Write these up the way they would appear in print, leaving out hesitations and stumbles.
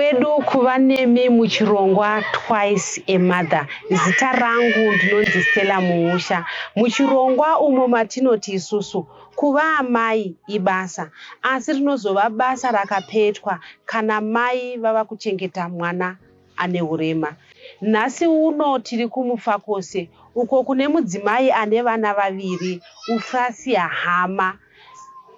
wedu kuva nemi muchirongwa Twice a Mother. Zita rangu ndinonzi Stella Muusha. Muchirongwa umo matinoti isusu kuva amai ibasa, asi rinozova basa rakapetwa kana mai vava kuchengeta mwana ane hurema. Nhasi uno tiri kuMufakose uko kune mudzimai ane vana vaviri, Ufrasia Hama.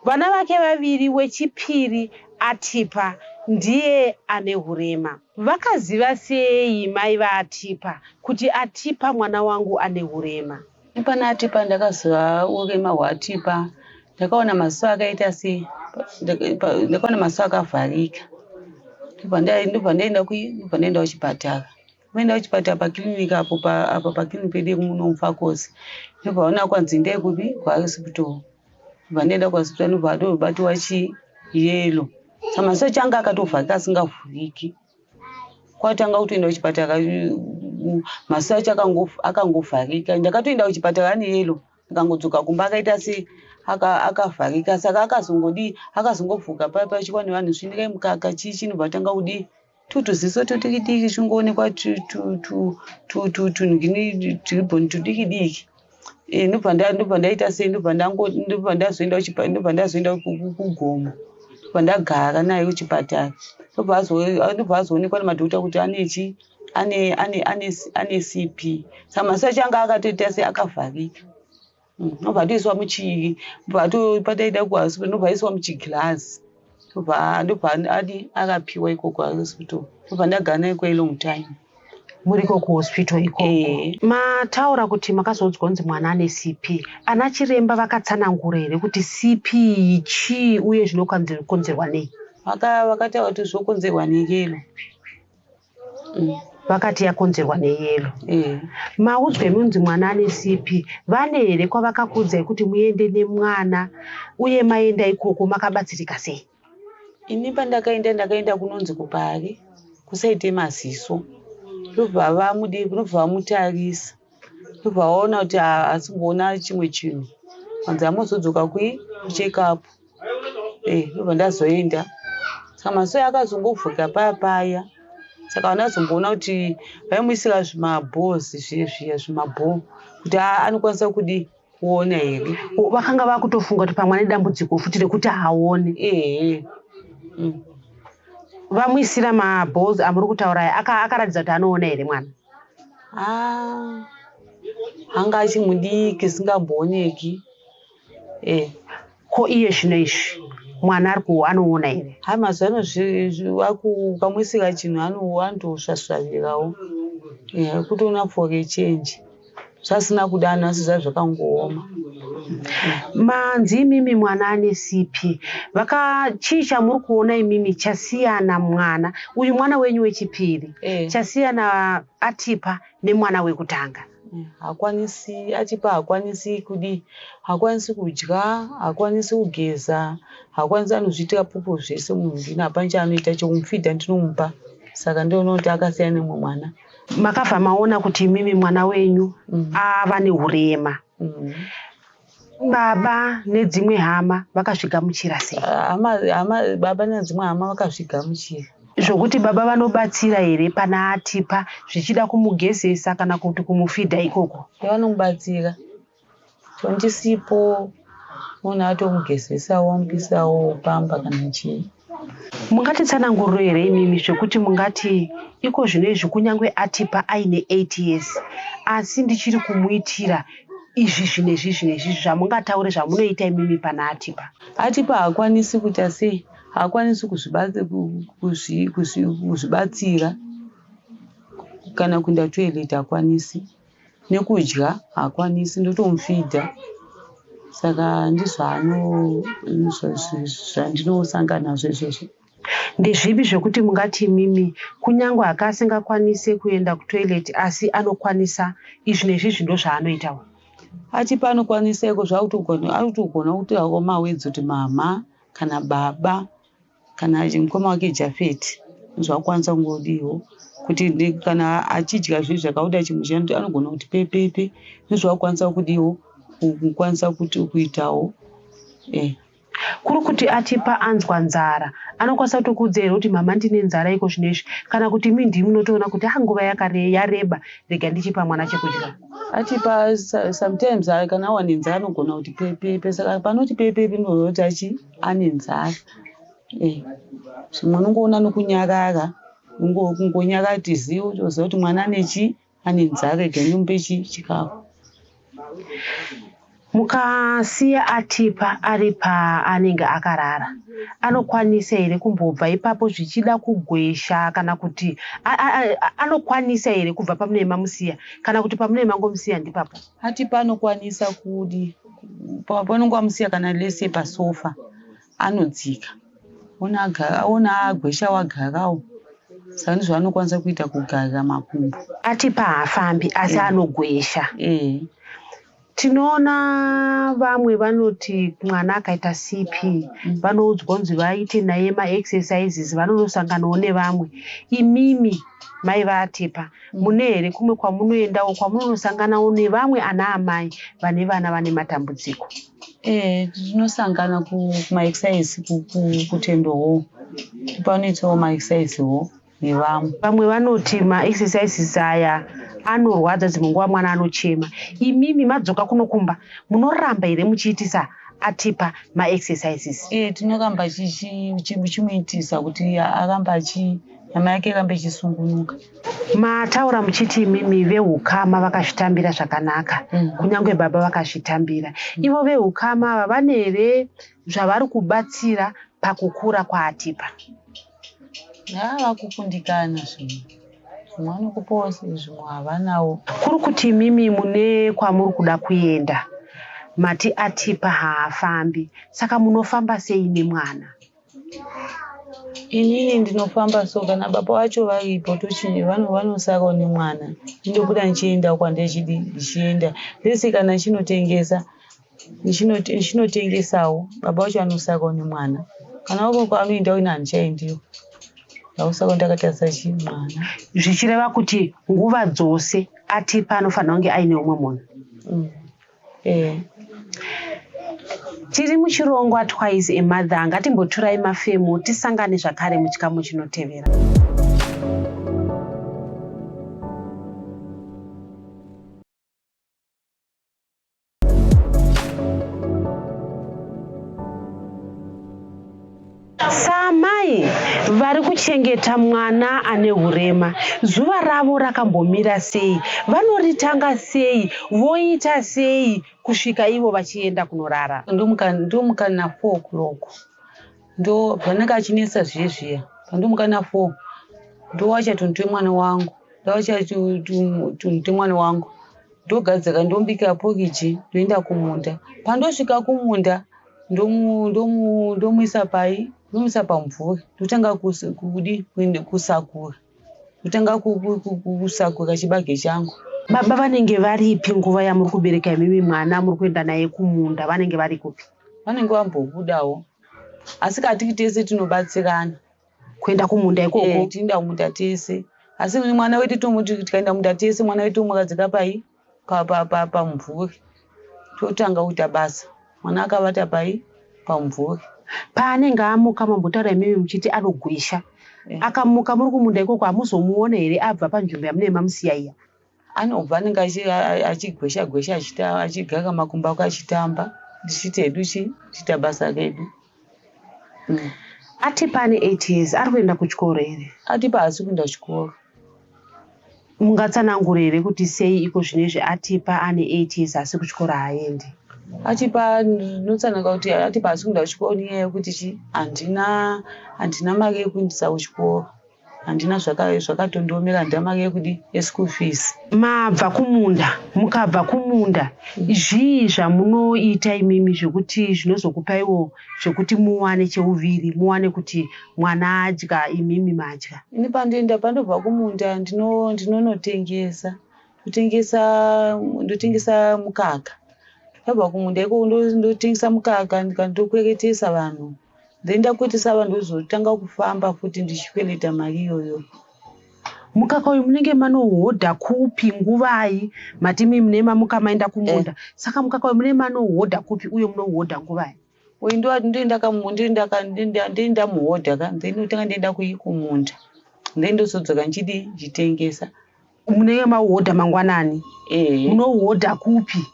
Vana vake vaviri, wechipiri Atipa ndiye ane hurema. Vakaziva sei mai vaAtipa kuti Atipa mwana wangu ane hurema? Pana Atipa ndakaziva urema hwaAtipa ndakaona maziso akaita sei ndakaona maziso akavharika ndobva ndaenda ndobva ndaenda kuchipatara Vaenda kuchipatara paclinic apo apa paclinic pedu yemuno muFakosi ndobva vaona kwanzi endai kupi kuhospital ndobva ndaenda kuhospital ndobva vatobatiwa chi yellow saka maziso acho anga akatovharika asingavhuriki kwatanga kutoenda kuchipatara maziso acho akangovharika ndakatoenda kuchipatara ane yellow akangodzoka kumba akaita se akavharika saka akazongodii akazongovhuka paya pachikwa nevanhu svinirai mukaka chii chinobva tanga kudii tutuziso tudiki diki chingoonekwa turibhoni tudiki diki eh, ndobva ndaita sei ndobva ndazoenda ndobva ndazoenda kugomo ndobva ndagara naye kuchipatara ndobva azoonekwa nemadhokota kuti ane chii ane ane ane ane cp saka maziso acho anga akatoita se akavharika mm, nobva atoiswa muchii pataida kuhospital nobva aiswa muchiglass ndobva ndobva adi akapiwa ikoko hospital ndobva ndagara naye kwelong time muriko kuhospital ikoko eh. Mataura kuti makazoudzwa kunzi mwana ane cp ana chiremba vakatsanangura here kuti cp chii uye zvinokonzerwa nei? Vakataura kuti zvokonzerwa neyelo. Vakati yakonzerwa neyelo. Maudzwa inonzi mwana ane CP, vane here kwavakakuudzai kuti muende nemwana uye maenda ikoko makabatsirika sei? Ini pandakaenda ndakaenda kunonzi kupari kusaite maziso ndobva vamudi ndobva vamutarisa ndobva vaona kuti haasi kuona chimwe chinhu vanzi amozodzoka kui kucheckup Eh, ndobva ndazoenda saka masoya akazongovhurika paya paya saka vana vazomboona kuti vaimuisira zvimabhozi zviye zviya zvimabhoo kuti anokwanisa kudii kuona here vakanga vakutofunga kuti pamwe ane dambudziko futi rekuti haaone ehe Vamuisira mabhozi amuri kutaura aya akaratidza kuti anoona here mwana? Ah, anga achimudiki singambooneki eh. Ko iye zvino izvi mwana ari ku anoona here? Hai mazuva ano ukamuisira chinhu anotosvasvavirawo eh, kutoona for a change zvasina kudana asi zvaa zvakangooma. Manzi imimi mwana ane CP vaka chii chamuri kuona imimi chasiyana mwana uyu mwana wenyu wechipiri eh. Chasiyana atipa nemwana wekutanga? Hakwanisi atipa hakwanisi kudii hakwanisi kudya hakwanisi kugeza hakwanisi anozviitira pupo zvese munhu ndini hapana chaanoita chekumufidha ndinomupa saka ndoona kuti akasiyana nemumwe mwana. Makabva maona kuti imimi mwana wenyu ava nehurema. Baba nedzimwe hama vakazvigamuchira sei? Hama, hama, baba nedzimwe hama vakazvigamuchira. Zvokuti baba vanobatsira here pana Atipa zvichida kumugezesa kana kuti kumufidha ikoko? Vanomubatsira. Chero ndisipo munhu atomugezesawo amupisawo pamba kana chii. Mungatitsananguriro here imimi zvekuti mungati iko zvino izvi kunyange Atipa aine 8 years asi ndichiri kumuitira izvi zvinezvi zvinezvi zvamungataure zvamunoita imimi pana Atipa? Atipa haakwanisi kuita sei haakwanisi kuzvibatsira kana kuenda toilet haakwanisi nekudya haakwanisi ndotomufidha saka ndizvandinosangana nazvo izvozvo. Ndezvipi zvekuti mungati imimi kunyange hake asingakwanise kuenda kutoilet asi anokwanisa izvi nezvizvi ndozvaanoitawo? Atipa anokwanisa iko zvakutogona arikutogona kutaura mawedzi kuti mama kana baba kana mukoma wake Jafeti zvakukwanisa kungodiwo kuti kana achidya zvinhu zvakabuda chimwe chiya anogona kuti pepepe nezvakukwanisa kudiwo kukwanisa kuti kuitawo eh. Kuri kuti Atipa anzwa nzara Anokwanisa kutokuudza here kuti mama ndine nzara iko zvino izvi, kana kuti imi ndimi munotoona kuti ah nguva yareba, rega ndichipa mwana chekudya? Atipa sometimes kana awane nzara anogona kuti pepepe, saka panoti pepepe ndinoziva kuti achi ane nzara. Zvimwe unongoona nokunyarara, kungonyarara kuti zii wotoziva kuti mwana ane chii, ane nzara, rega ndimupe chikafu. Mukasiya Atipa ari paanenge akarara, anokwanisa here kumbobva ipapo zvichida kugwesha, kana kuti anokwanisa here kubva pamunenge mamusiya, kana kuti pamunenge mangomusiya ndipapo? Atipa anokwanisa kudi paunenge wamusiya kana lese pasofa anodzika ona agwesha wagarawo, saka ndizvo anokwanisa kuita kugarira makumbo. Atipa haafambi asi anogwesha. Tinoona vamwe vanoti mwana akaita CP vanoudzwa kunzi vaite naye maexercises, vanonosanganawo nevamwe. Imimi mai vaAtipa, mune here kumwe kwamunoendawo kwamunonosanganawo nevamwe ana amai vane vana vane matambudziko? Tinosangana kumaexercise kuTendo Hall, panoitawo maexercisewo nevamwe. Vamwe vanoti maexercises aya anorwadza, dzimwe nguva mwana anochema. Imimi madzoka kuno kumba, munoramba here muchiitisa Atipa maexercises? Tinoramba chimuitisa kuti aramba nyama yake irambe ichisungunuka. Mataura muchiti imimi veukama vakazvitambira zvakanaka, kunyange baba vakazvitambira. Ivo veukama ava vane here zvavari kubatsira pakukura kwaAtipa? Vakukundikana zvimwe. Zvimwe vanokupawo, zvimwe havanawo. Kuri kuti imimi mune kwamuri kuda kuenda, mati Atipa haafambi, saka munofamba sei nemwana? Inini ndinofamba so kana baba vacho varipo vanosarawo nemwana, ndinobuda ndichienda kwandichienda lese, kana ndichinotengesa ndichinotengesawo, baba vacho vanosarawo nemwana. Kana vari kwaanoenda ini handichaendiwo, ndakusara ndakatarisa mwana. Zvichireva kuti nguva dzose Atipa anofanira kunge aine umwe munhu. Tiri muchirongwa Twice a Mother, ngatimboturai mafemo tisangane zvakare muchikamu chinotevera. Saamai vari kuchengeta mwana ane hurema, zuva ravo rakambomira sei? Vanoritanga sei? Voita sei kusvika ivo vachienda kunorara? Ndomuka na4 o'clock, ndo panenge achinetsa zviye zviya. Pandomuka na4 ndowacha tunhu twemwana wangu, ndawacha tunhu twemwana wangu, ndogadzira, ndomubikira poriji, ndoenda kumunda. Pandosvika kumunda ndomuisa pai, ndomuisa pamumvuri, ndotanga kudi kusakura, ndotanga kusakura chibage changu. Baba vanenge varipi nguva yamuri kubereka imimi mwana, muri kuenda naye kumunda, vanenge vari kupi? Vanenge vambobudawo, asi katiri tese tinobatsirana kuenda kumunda ikoko. Tinoenda kumunda tese, asi mwana wedu tomuti tikaenda kumunda tese, mwana wedu tomuradzika pai pamumvuri, totanga kuita basa, mwana akavata pai pamumvuri. Paanenge amuka, mambotaura imimi muchiti anogwesha, akamuka muri kumunda ikoko, hamuzomuona here abva panzvimbo yamunenge mamusiya iya? Anobva, anenge achigwesha gwesha, achigara makumbo ako achitamba, tichiita hedu tichiita basa redu. Atipa ane 8 years, ari kuenda kuchikoro here? Atipa haasi kuenda kuchikoro. Mungatsanangura here kuti sei iko zvinezvi Atipa ane 8 years asi kuchikoro haaendi? Atipa, ndinotsanangura kuti Atipa haasi kuenda kuchikoro nenyaya yekuti handina mari yekuendesa kuchikoro, handina, zvakatondiomera, handina mari yekudi yeschool fees. Mabva kumunda, mukabva kumunda, zvii zvamunoita imimi zvekuti zvinozokupaiwo zvekuti muwane cheuviri, muwane kuti mwana adya, imimi madya? Ini pandoenda, pandobva kumunda, ndinonotengesa, ndotengesa mukaka. Ndabva kumunda ikoko ndotengesa mukaka, ndokweretesa vanhu, then ndakweretesa vanhu ndozotanga kufamba futi ndichikwereta mari iyoyo. Mukaka uyu munenge manohodha kupi, nguvai? Mati mimi mune mamuka maenda kumunda, saka mukaka uyu mune manohodha kupi, uye munohodha nguvai? Uyu ndoenda muhodha ka, then ndotanga ndoenda kumunda, then ndozodzoka ndichidii, ndichitengesa. Munenge mauhodha mangwanani? Ehe. Munouhodha kupi?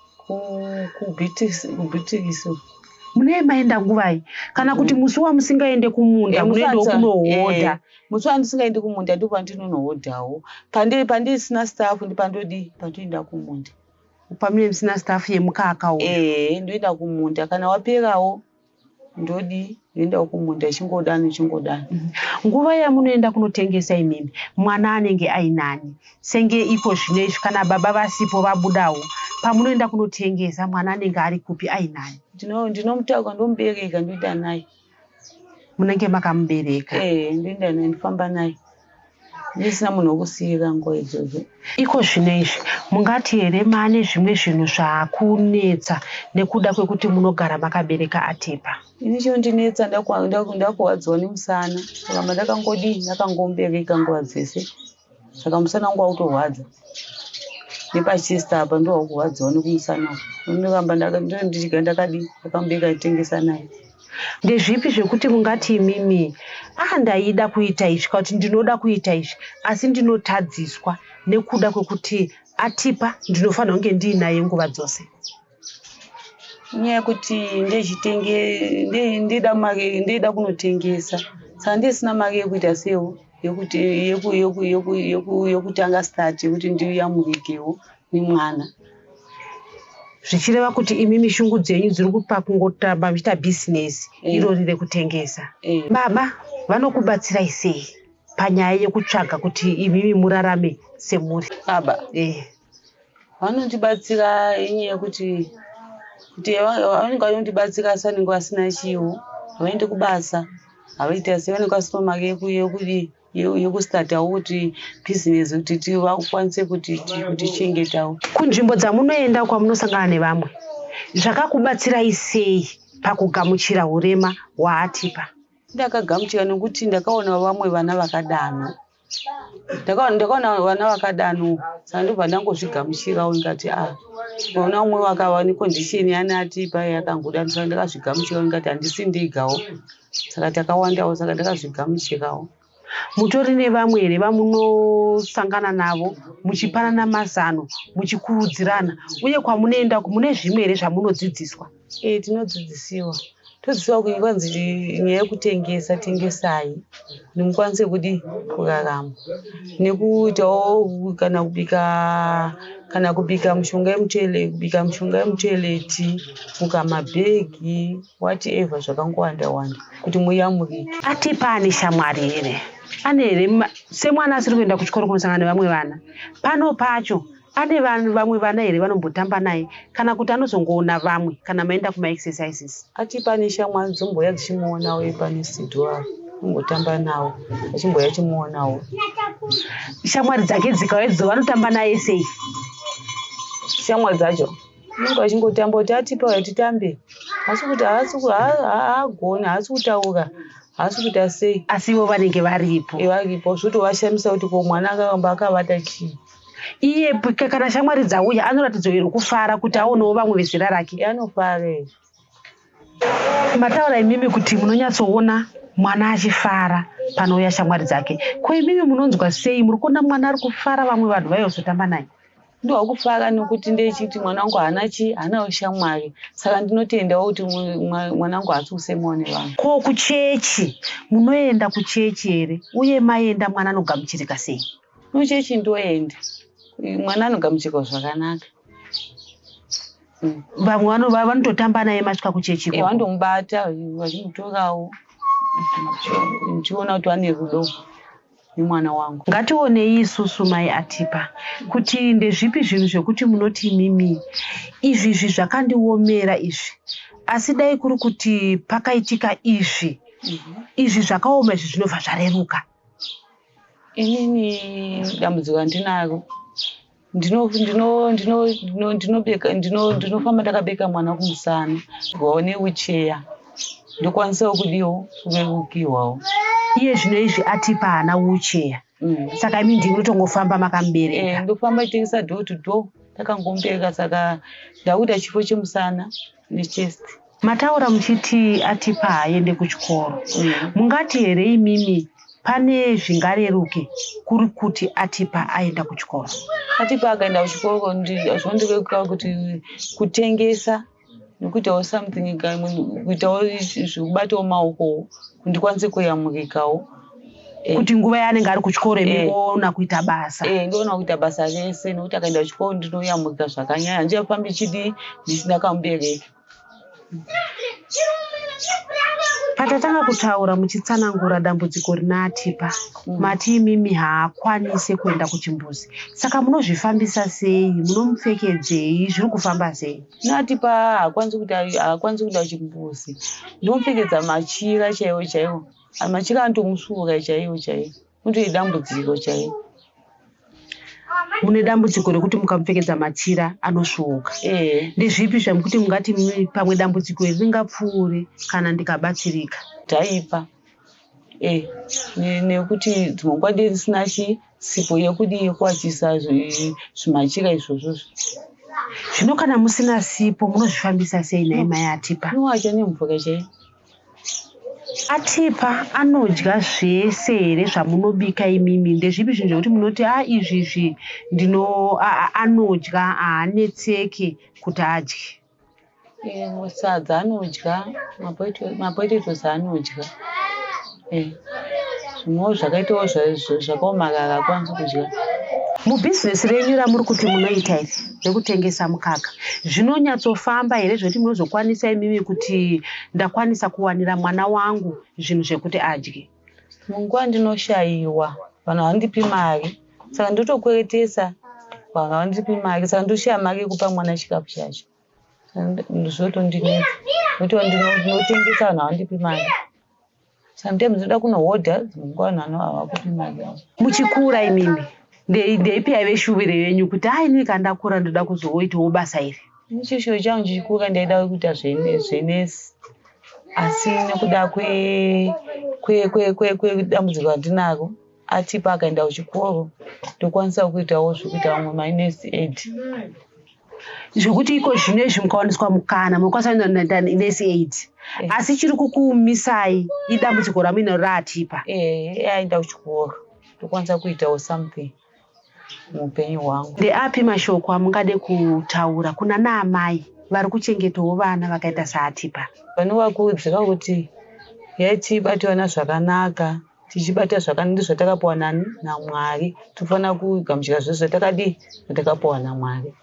KuBhitirisi. Munenge maenda nguvai? Kana kuti musi wamusingaende kumunda munoendawo kunohodha? Musi wandisingaendi kumunda ndipo pandinonohodhawo. Pandisina staff ndipandodii, pandoenda kumunda. Pamunenge musina staff yemukaka uyu? Ehe, ndoenda kumunda. Kana waperawo ndodii, ndoendawo kumunda, chingodani chingodani. Nguva yamunoenda kunotengesa imimi, mwana anenge ainani? Senge iko zvino izvi kana baba vasipo vabudawo, pamunoenda kunotengesa mwana anenge ari kupi ainani? Ndinomutaka, ndomubereka, ndoenda naye. Munenge makamubereka? Ehe, ndoenda naye, ndofamba naye. Ndisina munhu wokusiyira nguva idzodzo. Iko zvino izvi mungati here maane zvimwe zvinhu zvaakunetsa nekuda kwekuti munogara makabereka Atipa? Ini chinondinetsa ndakurwadziwa nemusana. Kuramba ndakangodii, ndakangomubereka nguva dzese. Saka musana wangu wakutorwadza. Nepachest apa ndowakurwadziwa nekumusana uku. Ndinoramba ndichigara ndakadii, ndakamubereka ndichitengesa naye. Ndezvipi zvekuti mungati imimi, ndaida kuita izvi kana kuti ndinoda kuita izvi, asi ndinotadziswa nekuda kwekuti Atipa ndinofanira kunge ndiinaye nguva dzose? Inyaya yekuti ndida mari, ndida kunotengesa. Saka ndisina mari yekuita sewo, yekutanga start yekuti ndiyamurikewo nemwana. Zvichireva kuti imimi shungu dzenyu dziri kupa kungotamba muchiita bhizinesi irori rekutengesa. Baba vanokubatsirai sei panyaya yekutsvaga kuti imimi murarame semhuri? Baba vanondibatsira inyaya yekuti kuti vanenge vanondibatsira asi vanenge vasina chiwo, havaendi kubasa, havaiti sei, vanenge vasina mari yekudii, yekustartawo kuti bhizinesi kuti vakwanise kutichengetawo. Kunzvimbo dzamunoenda kwamunosangana nevamwe, zvakakubatsirai sei pakugamuchira urema hwaAtipa? Ndakagamuchira nekuti ndakaona vamwe vana vakadano. Ndakaona vana vakadano, saka ndobva ndangozvigamuchirawo ndikati ukaona umwe wakava necondition yana Atipa yakangodaro, saka ndakazvigamuchirawo ndikati handisi ndegawo, saka takawandawo, saka ndakazvigamuchirawo. Mutori nevamwe here vamunosangana navo muchipanana mazano, muchikurudzirana, uye kwamunoenda mune zvimwe here zvamunodzidziswa? Tinodzidzisiwa. Todzidziswa kwanzi nyaya yekutengesa, tengesai kuti mukwanise kudii, kurarama. Nekuitawo kana kubika, kana kubika mishonga yemutoilet, kubika mishonga yemutoilet, kusuka mabhegi, whatever zvakangowanda wanda kuti muyamurike. Atipa ane shamwari here? Ane here semwana asiri kuenda kuchikoro kunosangana nevamwe vana? Pano pacho ane vamwe vana here vanombotamba naye, kana kuti anozongoona vamwe kana maenda kumaexercises? Atipa ane shamwari dzombouya dzichimuonawo pane sidhuwa, ombotamba navo, achimbouya achimuonawo. Shamwari dzake dzikauya idzo vanotamba naye sei? Shamwari dzacho vanenge vachingotamba kuti Atipa uya titambe, asi kuti haagoni, haasi kutaura, haasi kuita sei. Asi ivo vanenge varipo. Varipo, zvotovashamisa kuti ko mwana akaramba akavata chii. Iye kana shamwari dzauya anoratidza here kufara kuti aonewo vamwe vezera rake? Anofara. Mataura imimi kuti munonyatsoona mwana achifara panouya shamwari dzake. Ko imimi munonzwa sei muri kuona mwana ari kufara vamwe vanhu vaiva kuzotamba naye? Ndihwa kufara nekuti ndechiti mwana wangu haana chii, haanawo shamwari, saka ndinotendawo kuti mwana wangu haasi kusemwawo nevanhu. Ko kuchechi, munoenda kuchechi here? Uye maenda mwana anogamuchirika sei? Kuchechi ndoenda, mwana anogamuchirwa zvakanaka. Vamwe vanototamba naye masvika kuchechi ikoko? Vandomubata vachimutorawo, ndichiona kuti vane rudo nemwana wangu. Ngationei isusu mai Atipa kuti ndezvipi zvinhu zvekuti munoti imimi izvi izvi zvakandiomera izvi, asi dai kuri kuti pakaitika izvi, izvi zvakaoma izvi zvinobva zvareruka. Inini dambudziko randinaro, ndinofamba ndakabeka mwana kumusana newheelchair, ndokwanisawo kudiwo kurerukirwawo. Iye zvino izvi Atipa haana wheelchair, saka imi ndimi munotongofamba makamubereka? Ndofamba ndichitengesa door to door ndakangomubereka, saka ndakuita chifo chemusana nechest. Mataura muchiti Atipa haaende kuchikoro. Mungati here imimi pane zvingareruke kuri kuti Atipa aenda kuchikoro? Atipa akaenda kuchikoro zvinondireruka kuti kutengesa nekuitawo something, kuitawo zvekubatawo maoko kuti ndikwanise kuyamurikawo. Kuti nguva yaanenge ari kuchikoro imi moona kuita basa. Ndoona kuita basa rese nekuti akaenda kuchikoro ndinoyamurika zvakanyanya. Handichafambi chidii ndisina kamubereki. Patatanga kutaura muchitsanangura dambudziko rina Atipa, mati imimi haakwanise kuenda kuchimbuzi. Saka munozvifambisa sei? Munomupfekedzei? Zviri kufamba sei? Atipa haakwanisi kuenda kuchimbuzi. Ndinomupfekedza machira chaiwo chaiwo. Machira anotomusvuura chaiwo chaiwo. Unotori dambudziko chairo. Mune dambudziko rekuti mukamupfekedza machira anosvuuka. Ndezvipi zvamukuti mungati pamwe dambudziko iri ringapfuure kana ndikabatsirika? Dhaipa. Nekuti dzimwe nguva ndinenge ndisina sipo yekudii yekuwachisa zvimachira izvozvo. Zvino kana musina sipo munozvifambisa sei nhai mai Atipa? Ndinowacha nemvura chaiyo. Atipa anodya zvese here zvamunobika imimi? Ndezvipi zvinhu zvekuti munoti a izvi izvi ndino anodya haanetseke kuti adye? Sadza anodya, mapotatoes anodya. Zvimwewo zvakaitawo zvakaomarara haakwanisi kudya. Mubhizinesi renyu ramuri kuti munoita iri rekutengesa mukaka, zvinonyatsofamba here zvekuti munozokwanisa imimi kuti ndakwanisa kuwanira mwana wangu zvinhu zvekuti adye? Munguva ndinoshayiwa, vanhu havandipi mari. Saka ndotokweretesa, vanhu havandipi mari. Saka ndoshaya mari yekupa mwana chikafu chacho. Zvotondinetsa. Nekuti ndinotengesa vanhu havandipi mari. Sometimes ndinoda kunohodha, dzimwe nguva vanhu havakupi mari. Muchikura imimi, ndeipi yaive shuviro yenyu kuti ai inini kana ndakura ndoda kuzoitawo basa iri? Chishuwo changu chichikura ndaida kuita zvenesi. Asi nekuda kwedambudziko randinaro, Atipa akaenda kuchikoro ndokwanisa kuitawo zvekuita vamwe manesi aid. Zvekuti iko zvino izvi mukawaniswa mukana munokwanisa kuenda nurse aid. Asi chiri kukumisai idambudziko ramuinaro raAtipa. Aenda kuchikoro ndokwanisa kuitawo something muupenyu hwangu. Ndeapi mashoko amungade kutaura kuna naamai vari kuchengetawo vana vakaita saAtipa? Vanovakurudzira kuti yatibate vana zvakanaka, tichibata zvakanaka ndizvo zvatakapiwa nani naMwari. Tofanira kugamuchira zvose zvatakadii zvatakapiwa naMwari.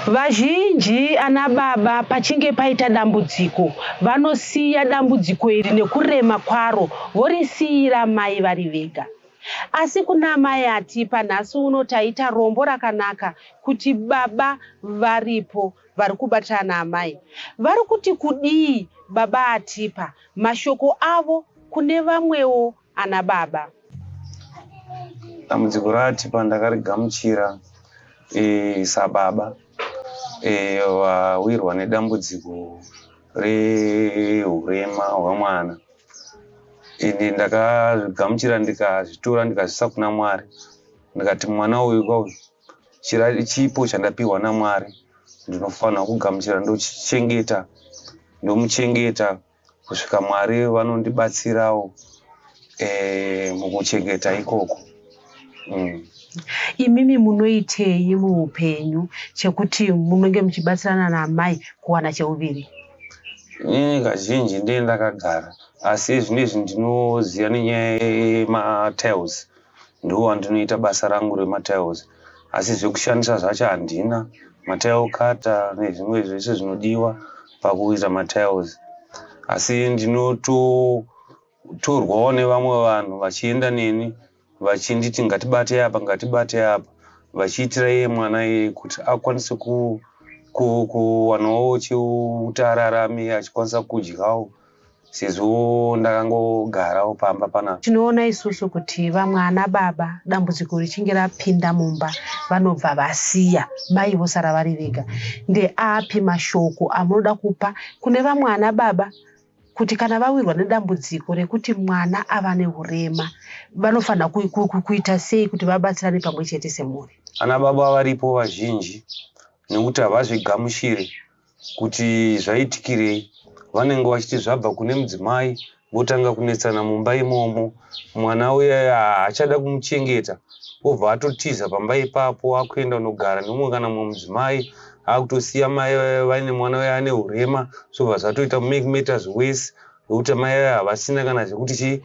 Vazhinji ana baba pachinge paita dambudziko vanosiya dambudziko iri nekurema kwaro vorisiyira mai vari vega. Asi kuna mai Atipa nhasi uno taita rombo rakanaka kuti baba varipo vari kubatana naamai. Vari kuti kudii baba Atipa? Mashoko avo kune vamwewo ana baba. Dambudziko raAtipa ndakarigamuchira sababa vawirwa nedambudziko rehurema hwemwana. Ende ndakazvigamuchira ndikazvitora ndikazviisa kuna Mwari. Ndikati mwana uyu kauyu chipo chandapiwa naMwari ndinofanira kugamuchira ndochichengeta, ndomuchengeta kusvika Mwari vanondibatsirawo mukuchengeta ikoko. Imimi munoitei muupenyu chekuti munenge muchibatsirana naamai kuwana cheuviri? Inini kazhinji ndiye ndakagara, asi zvinezvi ndinoziva nenyaya yematiles, ndo andinoita basa rangu rematiles, asi zvekushandisa zvacho handina, matile cutter nezvimwe zvese zvinodiwa pakuita matiles, asi ndinototorwawo nevamwe vanhu vachienda neni vachinditi ngatibate apa, ngatibate apa, vachiitira iye mwana iyeye kuti akwanise kuwanawo chekuti ararame achikwanisa kudyawo sezvo ndakangogarawo pamba panapa. Tinoona isusu kuti vamwe ana baba dambudziko richinge rapinda mumba vanobva vasiya mai vosara vari vega. Ndeapi mashoko amunoda kupa kune vamwe ana baba Kuti kana vawirwa nedambudziko rekuti mwana ava neurema, vanofanira kuita sei kuti vabatsirane pamwe chete semhuri? Ana baba varipo vazhinji, nekuti havazvigamuchire kuti zvaitikirei. Vanenge vachiti zvabva kune mudzimai, votanga kunetsana mumba imomo. Mwana uya haachada kumuchengeta, obva atotiza pamba ipapo, akuenda kunogara neumwe kana mumwe mudzimai, akutosiya mai vaine mwana uya ane urema. Zvobva zvatoita make matters worse, nekuti mai vaya havasina kana zvekuti chi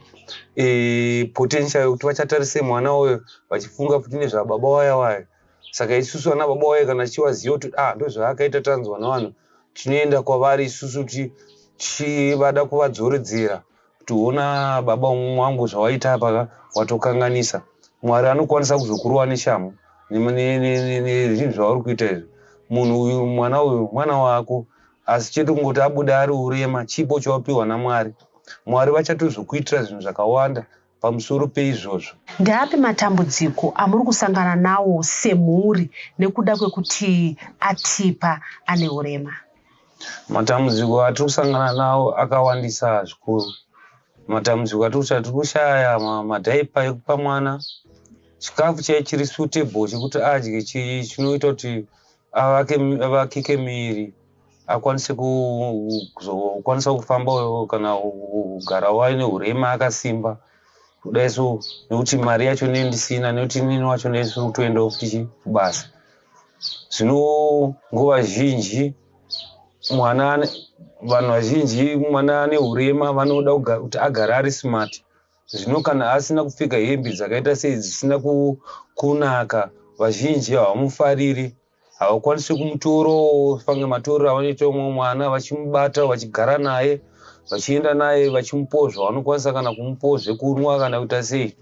potential yekuti vachatarise mwana uyo, vachifunga futi nezvababa waya waya. Saka isusu ana baba waya, kana tichivaziva kuti ah, ndozvaakaita, tanzwa navanhu, tinoenda kwavari isusu tichivada kuvadzoredzera kuti ona baba wangu, zvawaita apa watokanganisa. Mwari anokwanisa kuzokurova neshamu nezvinhu zvauri kuita izvi. Munhu uyu, mwana uyu, mwana wako, asi chete kungoti abuda ari urema, chipo chawapiwa naMwari. Mwari vachatozokuitira zvinhu zvakawanda pamusoro peizvozvo. Ndeapi matambudziko amuri kusangana nawo semhuri nekuda kwekuti Atipa ane urema? Matambudziko atiri kusangana nawo akawandisa zvikuru. Matambudziko atiri tiri kushaya madiaper ekupa mwana, chikafu chai chiri suitable chekuti adye, chinoita kuti avakike miviri, akwanise kuzokwanisa kufamba kana kugara aine urema akasimba kudai. So nekuti mari yacho nee ndisina, nekuti inini wacho ndisiri kutoendawo futi kubasa. Zvino nguva zhinji mwana, vanhu vazhinji, mwana ane urema vanoda kuti agare ari smart. Zvino kana asina kupfeka hembe dzakaita sei, dzisina kunaka, vazhinji havamufariri, havakwanisi kumutorawo fange matorero avanoita umwe mwana, vachimubata, vachigara naye, vachienda naye, vachimupawo zvavanokwanisa, kana kumupawo zvekunwa kana kuita sei,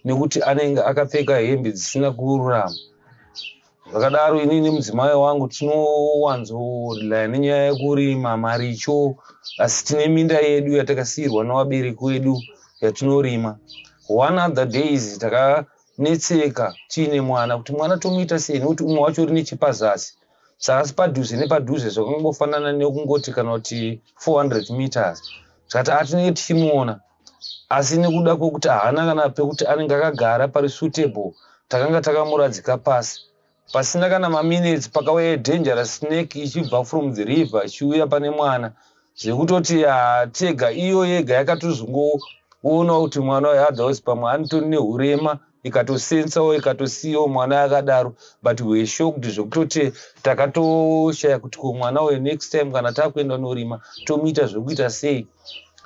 nekuti anenge akapfeka hembe dzisina kururama. Zvakadaro, inini nemudzimai wangu tinowanzorely nenyaya yekurima maricho, asi tine minda yedu yatakasiyirwa nevabereki vedu yatinorima. One other days takanetseka tiine mwana kuti mwana tomuita sei, nekuti umwe wacho uri nechepazasi, saka asi padhuze nepadhuze zvakangofanana nekungoti kana kuti 400 meters. Tikati atinenge tichimuona, asi nekuda kwekuti haana kana pekuti anenge akagara pari suitable, takanga takamuradzika pasi. Pasina kana maminutes, pakauya dangerous snake ichibva from the river, ichiuya pane mwana, zvekutoti tega iyo yega yakatozongoonawo kuti mwana uyu otherwise pamwe anotori neurema, ikatosensawo, ikatosiyawo mwana akadaro. But we were shocked zvekutoti takatoshaya kuti ko mwana uyu, next time kana takuenda kunorima, tomuita zvekuita sei,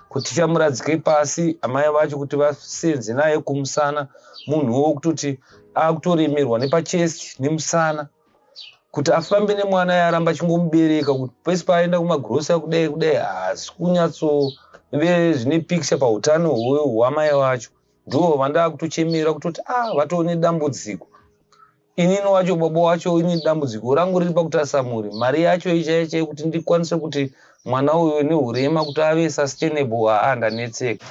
kuti tichamuradzike pasi, amai vacho kuti vasenze naye kumusana, munhuwo kutoti akutoremerwa nepachest nemusana kuti afambe nemwana, yaramba achingomubereka kuti pese paaenda kumagrosa kudai kudai, haasi kunyatsove zvine picture pautano hwamai vacho. Ndo vandaa kutochemera kutoti a ah, vatoo nedambudziko. Inini wacho, baba wacho, ini dambudziko rangu riri pakutarisa mhuri, mari yacho ichaicha yekuti ndikwanise kuti mwana uyu neurema kuti ave sustainable, haa, ndanetseka.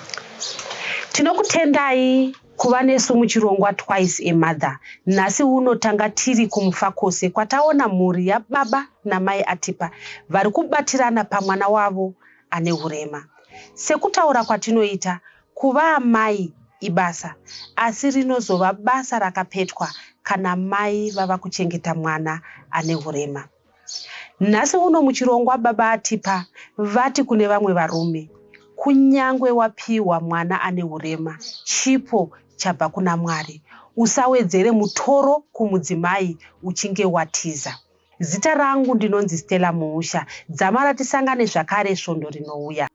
Tinokutendai kuva nesu muchirongwa Twice a Mother. Nhasi uno tanga tiri kuMufakose, kwataona mhuri yababa namai Atipa vari kubatirana pamwana wavo ane urema. Sekutaura kwatinoita, kuva amai ibasa, asi rinozova basa rakapetwa kana mai vava kuchengeta mwana ane urema. Nhasi uno muchirongwa, baba Atipa vati kune vamwe varume, kunyangwe wapiwa mwana ane urema, chipo chabva kuna Mwari, usawedzere mutoro kumudzimai uchinge watiza. Zita rangu ndinonzi Stella Muusha. Dzamara tisangane zvakare svondo rinouya.